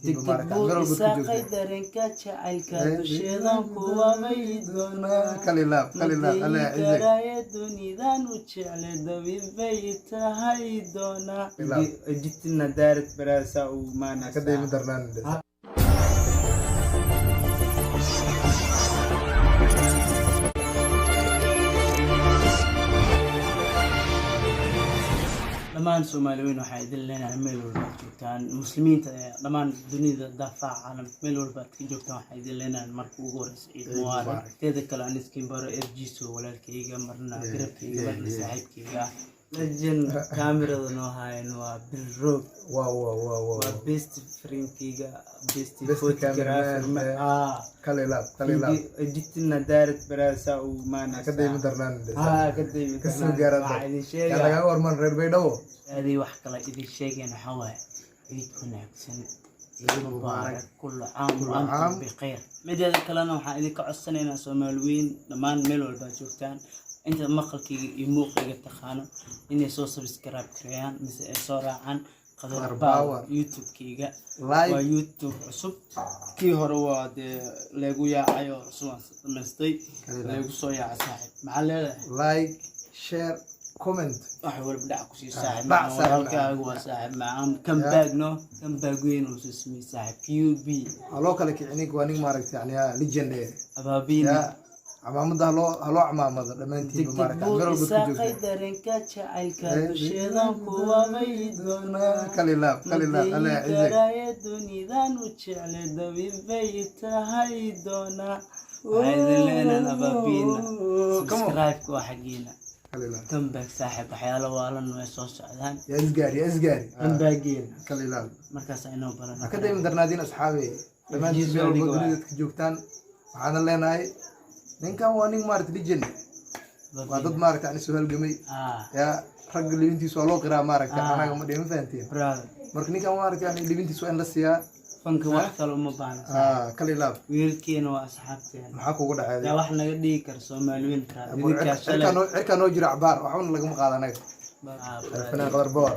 Degdeg buu isaaqay dareenka jacaylka, dusheedan kuwamay doonaa. Kalilaab, kalilaab, alle Madeyi cizig. Karaaye dunidan u jecle, dabib bay tahay doonaa. Jitina daarad baraasaa uu Ka maanaysaa. Dayma darnaan. Dhammaan Soomaali weyn waxaa idin leenahay, meel walba aad joogtaan, muslimiinta ee dhammaan dunida daafaca caalamka meel walba aad ka joogtaan, waxaa idin leenahay marka ugu horeysa ciid Ciid mubaarak. mubaarak. Teeda kale aan iskin baro, Erjiso, walaalkayga, marna garabkayga, marna saaxiibkayga ah. Legend kaamirada noo hayan waa Bilroog. Wow, wow, wow, wow. Waa best friendkayga, best Best photographer. cameraman, kalilaab, kalilaab. Jitina daarad baraasaa uu Ka maanaysaa. dayma darnaan. Haa, ka dayma Kasoo darnaan. gaarada. Waxaa idin Yaa sheegaa. Lagaga warman reer Baydhabo. Aaday wax kale idin sheegeen waxaa waaye ciid wanaagsan, ciid mubaarak, kullu caam Kullu wa antum caam. bikhayr. Mideeda kalena waxaan idinka codsanaynaa, Soomaali weyn dhammaan meel walba aad joogtaan, inta maqalkayga iyo muuqayga taqaano, inay soo subscribe gareeyaan mise ay soo raacaan Qadar Qadar Power Power. YouTube-kayga. Like. Waa YouTube cusub, kii hore waa dee leegu yaacay oo cusub aan dhamaystay. Kalilaab. Leegu soo yaacay saaxiib, maxaa leedahay? Like, share, comment. Wax walba dhac ku sii saaxiib. Dhac Macaan, saaxiib. Walaalkaagu waa saaxiib macaan, comeback no comeback weyn uu soo sameeyey saaxiib QB. Haloo kale kicinin, waa nin maaragtay yani yaa legend eh. Abaabiina. Yaa camaamada haloo camaamado dhammaantiinba Degdeg maaragtay buu meel walba ku isaaqay joogtaan. dareenka jacaylka, dusheedan kuwamay doonaa. Kalilaab, kalilaab, alle Madeyi cizig. karaaye dunidan u jecle, dabib bay tahay doonaa. Waxaa idin leenahan abaabiina. Come on. Subscribe-ka waa xaggiina. Kalilaab. Comeback saaxiib, waxyaalo waalan way soo socdaan. Yaa isgaari, yaa isgaari. Comeback-geena. Kalilaab. Markaas inoo baran. Ha ka dayma darnaadiin asxaabi, dhammaantiin meel walba Adiga waay. dunida ka joogtaan. Waxaana leenahay ninkan waa nin maaragtay legend, waa dad maaragtay yani soo halgamay. Yaa ragga libintiisa waa loo qiraa maaragtay. Anaga ma dhiman, fahantiin? Brother. Marka ninkan maaragtay yani libintiisa waa in la siiyaa. Fanka wax kale uma baahna. Kalilaab. Wiilkeena waa asxaabteena. Maxaa kugu dhacay? Yaa wax naga dhigi kara, Soomaali weyn, brother, idinkaa shalay. Cirkaa noo jira cabaar, waxbana lagama qaado anaga. Brother. Fanaan Qadar Power.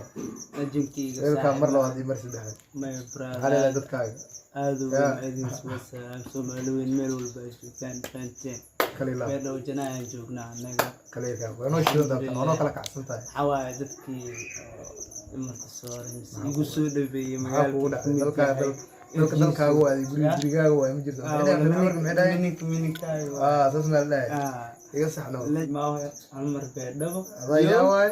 Legendkayga. Reerkaa mar Saaxiib. labaad iyo mar saddexaad. Maya. Maxaa leedahay Brother. dadkaaga? Aad u Yeah. weyn idin wasalaam, Soomaali weyn meel walba ay joogtaan, fahanteen? Kalilaab. Meel dhow janaa aan joognaa annaga. Kalilaab, waa noo shidan doontaan, waa noo kala kacsan tahay. Waxaa waaye dadkii oo imarka sooray mise igu soo dhaweeyey Maxaa kugu magaalka dhacay? kamid Dalkaa yahay. dalka dalkaaga waaday, gurigaaga waay, ma jirto. Maxay dhahay? Mininka mininkaaga. Saas maa la dhahay, iga saxno. Maawe hal mar Beedhabo. Adaa yaa waay.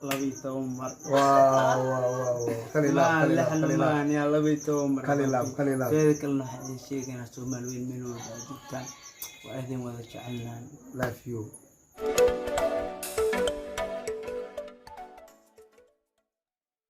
12 mar. Waa waa waa waa kalilaab. Maan Kalilaab. lixna. Kalilaab. Maan yaa 12 mar. Kalilaab, kalilaab. Teeda kalena waxaa idin sheegaynaa, Soomaali weyn meel walba aad joogtaan, waa idin wada jecelnahan. Love you.